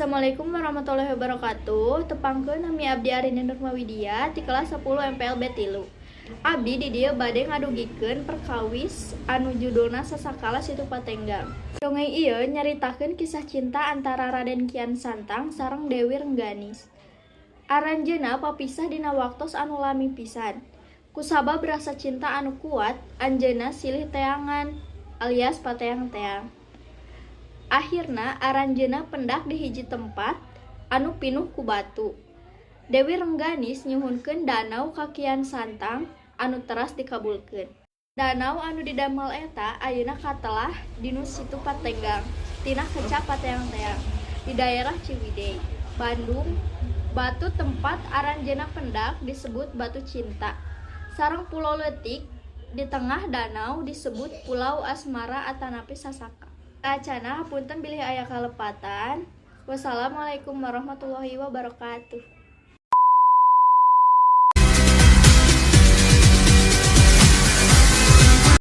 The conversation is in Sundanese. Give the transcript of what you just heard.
Assalamualaikum warahmatullahi wabarakatuh. Tepangkeun, nami abdi Arini Nurmawidya ti kelas 10 MPLB 3. Abdi di dieu bade ngadugikeun perkawis anu judulna Sasakala Situ Patenggang. Dongeng ieu nyaritakeun kisah cinta antara Raden Kian Santang sareng Dewi Rengganis. Aranjeunna papisah dina waktos anu lami pisan. Kusabab rasa cinta anu kuat, anjeunna silih teangan alias pateang-teang. Akhirna aranjeunna pendak di hiji tempat anu pinuh ku batu. Dewi Rengganis nyuhunkeun danau ka Kian Santang anu teras dikabulkeun. Danau anu didamel eta ayeuna katelah dinu Situ Patenggang tina kecap pateang-teang di daerah Ciwidey, Bandung. Batu tempat aranjeunna pendak disebut Batu Cinta. Sareng pulo leutik di tengah danau disebut Pulau Asmara atanapi Sasaka. Saacana, hapunten bilih aya kalepatan. Wassalamualaikum warahmatullahi wabarakatuh.